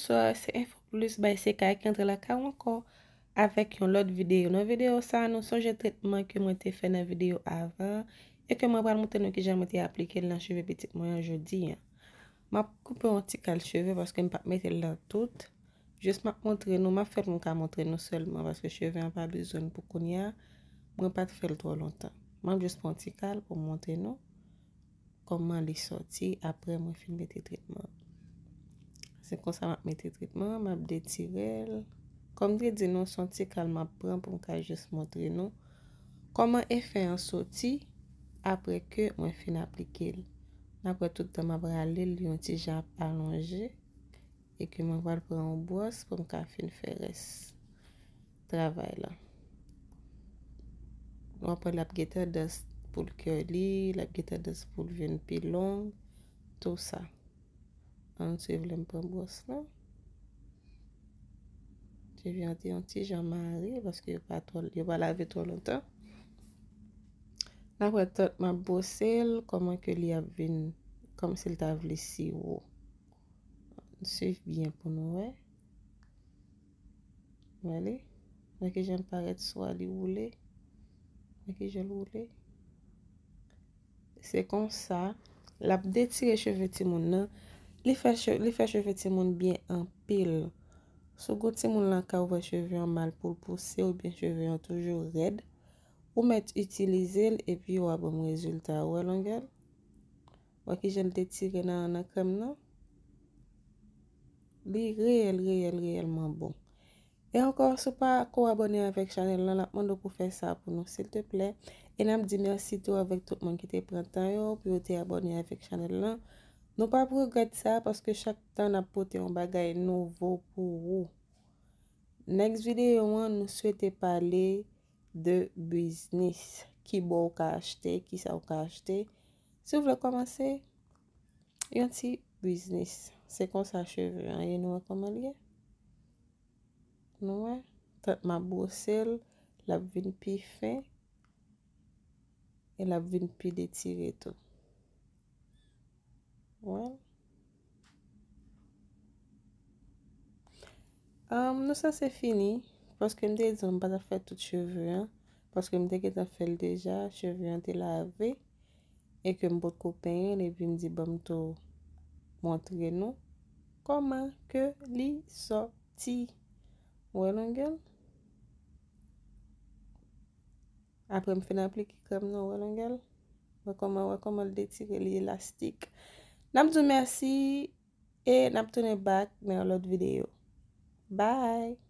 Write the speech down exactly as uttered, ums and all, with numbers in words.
Bonsoir, se Info Plus by Sekay ki antre lakay ou ankò avèk yon lòt videyo. Nan videyo sa a, nou sonje tretman ke mwen te fè nan videyo avan e ke mwen pral montre nou kijan mwen te aplike l nan cheve pitit mwen an jodi a. M ap koupe yon ti kal cheve paske m p ap mete l nan tout. Jis m ap montre nou, m ap fè l pou m ka montre nou sèlman paske cheve an pa bezwen l pou kounye a. Mwen pa t fè l twò lontan. M ap jis pran yon ti kal pou m montre nou kòman li sòti apre mwen fin mete tretman. Se konsa m ap mete tretman an, m ap detire l. Kòm m te di nou, se yon ti kal m ap pran pou m ka jis montre nou kòman efè an soti apre ke mwen fin aplike l. N ap wè tout tan m ap rale l, li yon ti jan ap alonje e ke mwen pral pran yon bwòs pou m ka fin fè rès travay la. W ap wè l ap gen tandans pou l curly, l ap gen tandans pou l vin pi long, tou sa. Ann swiv lè m pran bwòs la. Cheve an te yon ti jan mare paske yo pa twò, yo pa lave twò lontan. N ap wè tan m ap bwose l, kòman ke li ap vin, kòmsi l ta vle siwo. Swiv byen pou nou wè. Wè li? Wè kijan l parèt sou a, li woule. Wè kijan l woule. Se konsa, l ap detire cheve timoun nan. Li fè che-, li fè cheve timoun byen anpil. Si w gon timoun lakay ou wè cheve an mal pou l pouse oubyen cheve an toujou rèd, ou mèt itilize l epi w a ban m rezilta. Ou wè longè l? Wè kijan l detire nan, nan krèm nan? Li reyèl, reyèl, reyèlman bon. E ankò, si w pa ko abòne avèk chanèl lan, n ap mande w pou fè sa pou nou, silteplè. E n ap di mèsi tou avèk tout moun ki te pran tan yo pou yo te abòne avèk chanèl lan. Nou p ap regrèt sa, paske chak tan n ap pote yon bagay nouvo pou ou. Next videyo an, nou swete pale de biznis. Ki bò w ka achte, kisa w ka achte. Si w vle kòmanse yon ti biznis, se konsa cheve an ye, nou wè kòman l ye? Nou wè? Tan m ap bwose l, l ap vin pi fen e l ap vin pi detire tou. Wè? Anm, nou sanse fini, paske m te di w m pa t ap fè tout cheve an, paske m te gentan fè l deja, cheve an te lave, e ke m potko penyen l, epi m di ban m tou montre nou kòman ke li sòti. Wè longè l? Apre m fin aplike krèm nan, wè longè l? Wè kòman, wè kòman l detire, li elastik. N ap di w mèsi e n ap tounen back nan yon lòt videyo. Bye!